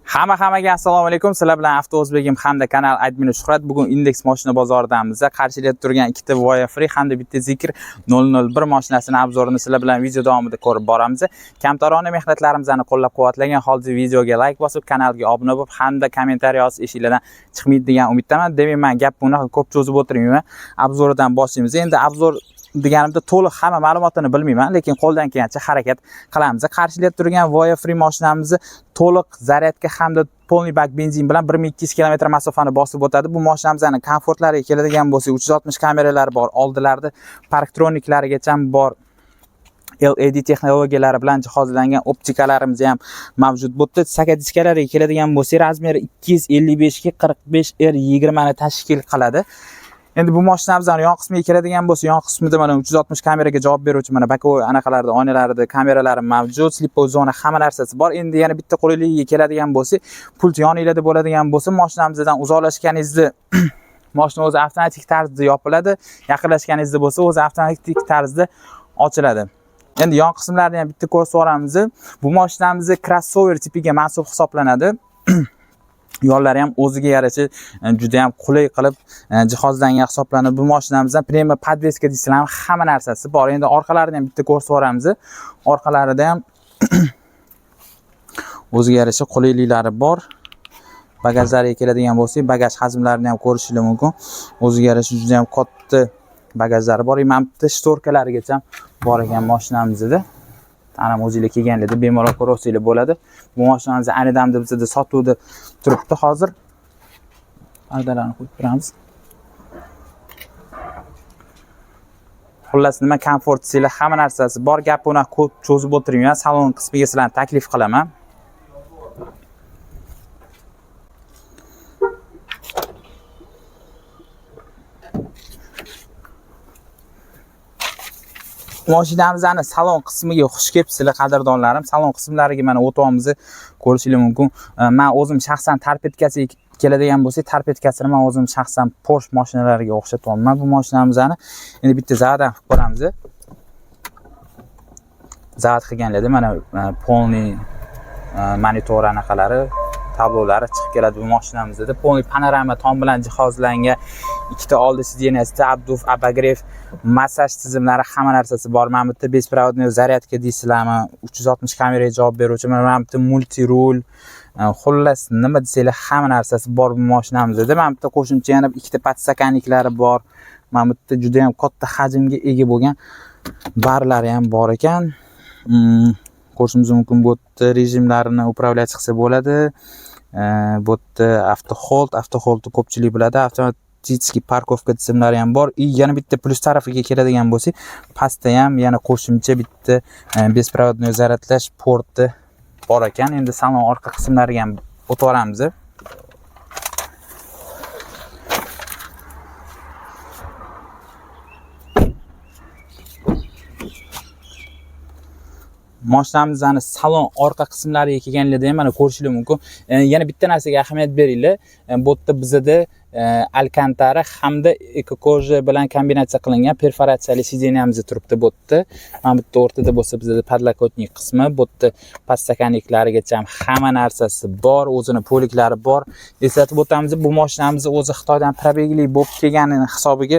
Hamma hammaga assalomu alaykum. Sizlar bilan Avto O'zbegim hamda kanal admini Shuhrat. Bugun Index mashina bozoridamiz. Qarshida turgan ikkita Voyah Free hamda bitta Zeekr 001 mashinasini обзор ini sizlar bilan video davomida ko'rib boramiz. Kamtarona mehnatlarimizni qo'llab-quvvatlagan holda videoga like bosib, kanalga obuna bo'lib hamda kommentariy yozish eshiklardan chiqmaydi degan umiddaman. Demak, men gap bunaqa ko'p cho'zib o'tirmayman. Обзор idan boshlaymiz. Endi обзор deganimda to'liq hamma ma'lumotini bilmayman, lekin qo'ldan kelgancha harakat qilamiz. Qarshida turgan Voyah Free mashinamizni to'liq zaryadka hamda полный bak benzin bilan 1200 km masofani bosib o'tadi. Bu mashinamizning komfortlariga keladigan bo'lsak, 360 kameralari bor, oldilarida parktroniklarigacha bor. LED texnologiyalari bilan jihozlangan optikalarimiz ham mavjud. Bu yerda saka diskalariga keladigan bo'lsak, размер i 255 ga 45 R 20 ni tashkil qiladi. Endi bu mashinamizni yon qismiga keladigan bo'lsa, yon qismida mana 360 kameraga javob beruvchi mana боковой anaqalarda, oynalarida kameralari mavjud, слепой zona hamma narsasi bor. Endi yana bitta qulayligiga keladigan bo'lsak, pult yoninglarda bo'ladigan bo'lsa, mashinamizdan uzoqlashganingizda mashina o'zi avtomatik tarzda yopiladi, yaqinlashganingizda bo'lsa o'zi avtomatik tarzda ochiladi. Endi yon qismlarini ham bitta ko'rsatib yuboramiz. Bu mashinamiz crossover tipiga mansub hisoblanadi. Yo'llari ham o'ziga yarasha juda ham qulay qilib jihozlangan hisoblanadi. Bu mashinamizda pnevmo подвеска deysizlarmi, hamma narsasi bor. Endi orqalarini ham bitta ko'rsatib yuboramiz. Orqalarida ham o'ziga yarasha qulayliklari bor. Bagajlariga keladigan bo'lsak, bagaj hajmlarini ham ko'rishingiz mumkin. O'ziga yarasha juda ham katta bagajlari bor. Mana bu yerda шторка larigacha bor ekan mashinamizda. Tanam o'zinglar kelganlarda bemalol ko'rsanglar bo'ladi. Bu mashinamiz ayni damda bizda sotuvda turibdi hozir. Pardalarni qo'yib turamiz. Xullas, nima komfort desanglar, hamma narsasi bor. Gap unaqa ko'p cho'zib o'tirmayman. Salon qismiga sizlarni taklif qilaman. Mashinamizni salon qismiga xush kelibsizlar, qadrdonlarim. Salon qismlariga mana o'tyapmiz, ko'rishingiz mumkin. Men o'zim shaxsan торпедка siga keladigan bo'lsak, торпедка sini men o'zim shaxsan Porsche mashinalariga o'xshatyapman bu mashinamizni. Endi bitta zavod qilib ko'ramiz. Zavod qilganlarda mana полный monitor anaqalari, tablolari chiqib keladi bu mashinamizda. Полный panorama tom bilan jihozlangan, ikkita oldi сиденья sida обдув, обогрев, massaj tizimlari, hamma narsasi bor. Mana bu yerda беспроводной зарядка deysizlarmi, 360 kameraga javob beruvchi, mana bu yerda мультируль, xullas nima desanglar hamma narsasi bor bu mashinamizda. Mana bu yerda qo'shimcha yana ikkita подстаканник lari bor. Mana bu yerda juda ham katta hajmga ega bo'lgan barlari ham bor ekan. Ko'rishimiz mumkin, bu yerda rejimlarini управлять qilsa bo'ladi. Bu yerda авто hold, авто holdni ko'pchilik biladi, avtomatik парковка tizimlari ham bor. И yana bitta plyus tarafiga keladigan bo'lsak, pastda ham yana qo'shimcha bitta беспроводной zaryadlash porti bor ekan. Endi salon orqa qismlariga ham o'tib yuboramiz. Mashinamizni salon orqa qismlariga kelganlarda ham mana ko'rishingiz mumkin. Yana bitta narsaga ahamiyat beringlar. Bu yerda bizada alkantara hamda эко-кожа bilan kombinatsiya qilingan perforatsiyali сиденья miz turibdi bu yerda. Mana bu yerda o'rtada bo'lsa bizada подлокотник qismi, bu yerda подстаканник larigacha hamma narsasi bor, o'zini полик lari bor. Eslatib o'tamiz, bu mashinamiz o'zi Xitoydan пробег li bo'lib kelganini hisobiga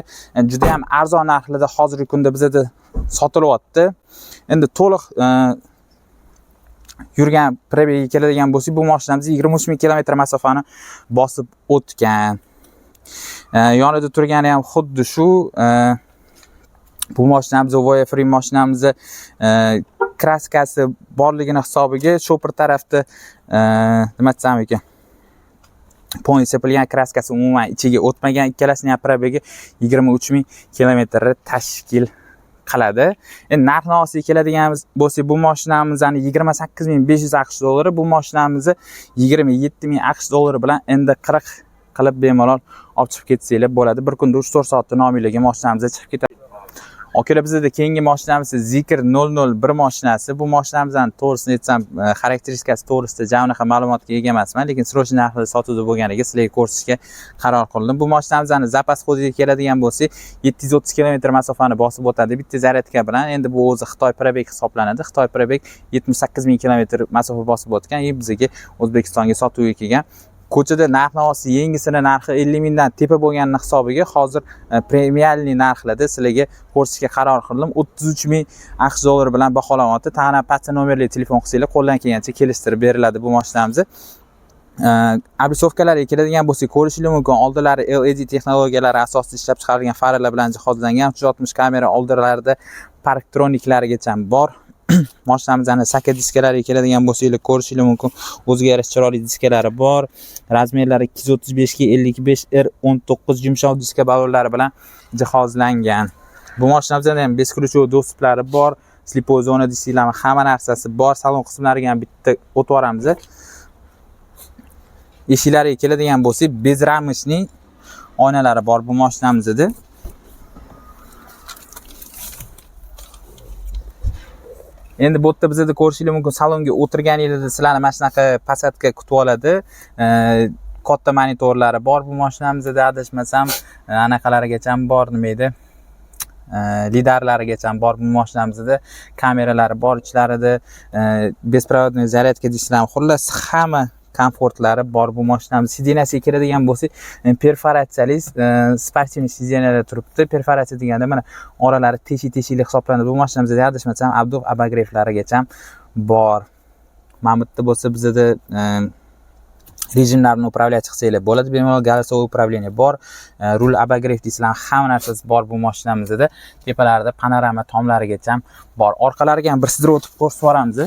juda ham arzon narxlarda hozirgi kunda bizada sotilyapti. Endi to'liq yurgan пробег ga keladigan bo'lsak, bu mashinamiz 23 ming kilometr masofani bosib o'tgan. Yonida turgani ham xuddi shu. Bu mashinamiz Voyah Free mashinamizni краска si borligini hisobiga shopir tarafda nima desam ekan, полный sepilgan, краска si umuman ichiga o'tmagan. Ikkalasini ham пробег i 23 ming kilometrni tashkil qiladi. Endi narx navosiga keladigan bo'lsak, bu mashinamizni 28 500 AQSh dollari, bu mashinamizni 27 ming AQSh dollari bilan endi 40 qilib bemalol olib chiqib ketsanglar bo'ladi. Bir kunda 3-4 soatda nominglarga mashinamiz chiqib ketadi. Akalar, bizda keyingi mashinamiz Zeekr 001 mashinasi. Bu mashinamizni to'g'risini aytsam, xarakteristikasi to'g'risida ja unaqa ma'lumotga ega emasman, lekin срочный narxda sotuvda bo'lganiga sizlarga ko'rsatishga qaror qildim. Bu mashinamizni запас ход iga keladigan bo'lsak, 730 km masofani bosib o'tadi bitta зарядка bilan. Endi bu o'zi Xitoy пробег hisoblanadi. Xitoy пробег 78 ming kilometr masofa bosib o'tgan и bizga, O'zbekistonga sotuvga kelgan. Ko'chada narx navosi yangisini narxi 50 mingdan tepa bo'lganini hisobiga hozir премиальный narxlarda sizlarga ko'rsatishga qaror qildim. 33 ming AQSh dollari bilan baholanyapti. Tag'in pastda nomerli telefon qilsanglar, qo'ldan kelgancha kelishtirib beriladi bu mashinamizni. Обрисовка larga keladigan bo'lsak, ko'rishingiz mumkin, oldilari LED texnologiyalari asosida ishlab chiqarilgan faralar bilan jihozlangan, 360 kamera, oldilarida parktroniklarigacha bor. Mashinamizni saka diskalariga keladigan bo'lsanglar, ko'rishingiz mumkin, o'ziga yarasha chiroyli diskalari bor. Размер lari 235 ga 55 R 19 yumshoq diska ballonlari bilan jihozlangan. Bu mashinamizda ham бесключевой доступ lari bor, слепой zona deysizlarmi, hamma narsasi bor. Salon qismlariga ham bitta o'tib yuboramiz. Eshiklariga keladigan bo'lsak, безрамочный oynalari bor bu mashinamizda. Endi bu yerda bizada ko'rishingiz mumkin, salonga o'tirganingizda sizlarni mana shunaqa посадка kutib oladi. Katta monitorlari bor bu mashinamizda, adashmasam, anaqalarigacha bor, nima edi, lidarlarigacha bor bu mashinamizda, kameralari bor ichlarida, беспроводной зарядка deysizlarmi, xullas, hamma komfortlari bor bu mashinamiz. Сиденья siga keladigan bo'lsak, perforatsiyali спортивный сиденья lar turibdi. Perforatsiya deganda mana oralari teshik teshikli hisoblanadi. Bu mashinamizda, adashmasam, обдув, обогрев larigacha bor. Mana bu yerda bo'lsa bizada rejimlarni управлять qilsanglar bo'ladi bemalol, голосовой управление bor, rul обогрев deysizlar, hamma narsasi bor bu mashinamizda. Tepalarida panorama tomlarigacha bor. Orqalariga ham bir sidirib o'tib ko'rsatib yuboramiz.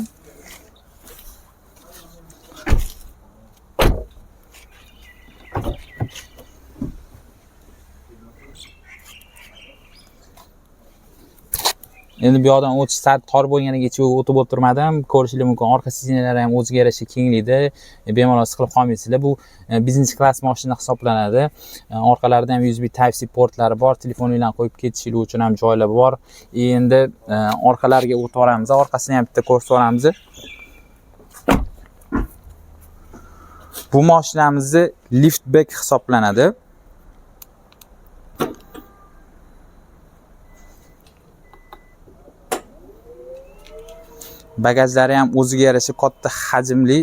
Endi bu yoqdan o'tish sal tor bo'lganiga ichiga o'tib o'tirmadim. Ko'rishingiz mumkin, orqa сиденья lari ham o'ziga yarasha kenglikda, bemalol siqilib qolmaysizlar. Bu biznes klass mashina hisoblanadi. Orqalarida ham USB Type C portlari bor, telefoninglarni qo'yib ketishingiz uchun ham joylar bor. Endi orqalariga o'tib yuboramiz, orqasini ham bitta ko'rsatib yuboramiz. Bu mashinamizni liftback hisoblanadi. Bagajlari ham o'ziga yarasha katta hajmli,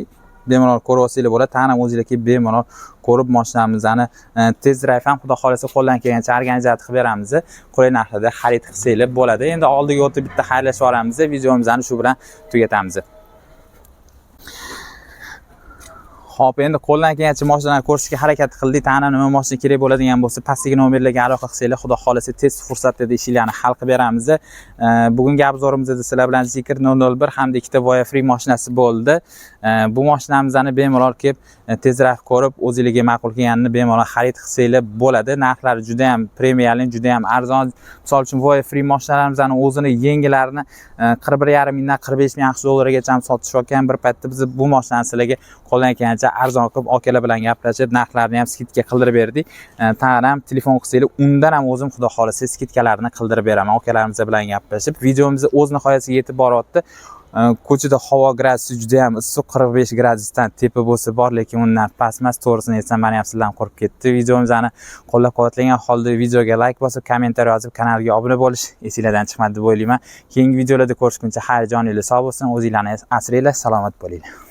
bemalol ko'rib olsanglar bo'ladi. Tag'in ham o'zinglar kelib bemalol ko'rib mashinamizni test drive ham, xudo xohlasa, qo'ldan kelgancha организация qilib beramiz. Qulay narxlarda xarid qilsanglar bo'ladi. Endi oldiga o'tib bitta xayrlashib yuboramiz, videomizni shu bilan tugatamiz. Xo'p, endi qo'ldan kelgancha mashinalarni ko'rishga harakat qildik. Tag'in nima mashina kerak bo'ladigan bo'lsa, pastdagi nomerlarga aloqa qilsanglar, xudo xohlasa, tez fursatda ishlarni hal qilib beramiz. Bugungi обзор imizda sizlar bilan Zeekr 001 hamda ikkita Voyah Free mashinasi bo'ldi. Bu mashinamizni bemalol kelib tezroq ko'rib, o'zingizga ma'qul kelganini bemalol xarid qilsanglar bo'ladi. Narxlari juda ham премиальный, juda ham arzon. Misol uchun, Voyah Free mashinalarimizni o'zini yengilarini 41,5 mingdan 45 ming AQSh dollarigacha ham sotishayotgan bir paytda biz bu mashinani sizlarga qo'ldan kelgancha arzon qilib, akalar bilan gaplashib, narxlarni ham скидка qildirib berdik. Tag'in ham telefon qilsanglar, undan ham o'zim, xudo xohlasa, скидка larni qildirib beraman akalarimiz bilan gaplashib. Videomiz o'z nihoyasiga yetib boryapti. Ko'chada havo gradusi juda ham issiq, 45 gradusdan tepa bo'lsa bor, lekin undan past emas. To'g'risini aytsam, mani ham sizdan qurib ketdi. Videomizni qo'llab-quvvatlagan holda videoga layk bosib, kommentariy yozib, kanalga obuna bo'lish esinglardan chiqmadi deb o'ylayman. Keyingi videolarda ko'rishguncha xayr, joninglar sog' bo'lsin, o'zinglarni asranglar, salomat bo'linglar.